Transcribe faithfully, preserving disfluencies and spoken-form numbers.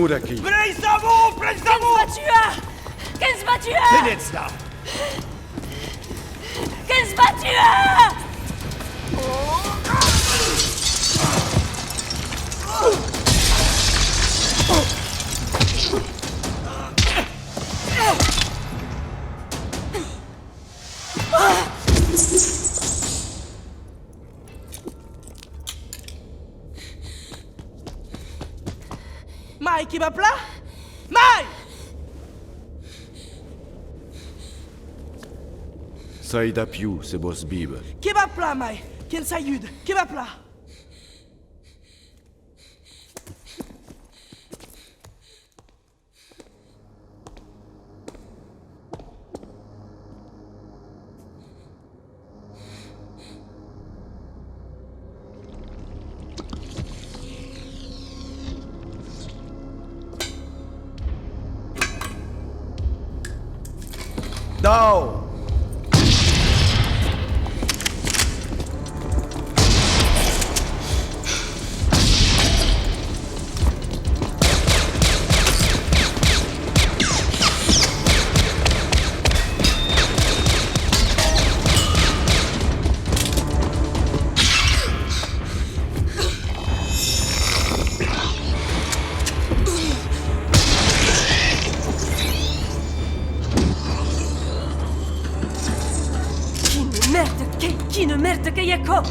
D'aquí. Please d'amour, please d'amour! Que'ns va tuar! Que'ns va tuar! Tenètz-la! Que'ns va tuar! Mai, que va plan? Mai! Sai dab jo se vòs víver. Que va plan, mai! Que'ns ajude, que va plan! Dau! Quina mèrda qu'ei, quina mèrda qu'ei aquò?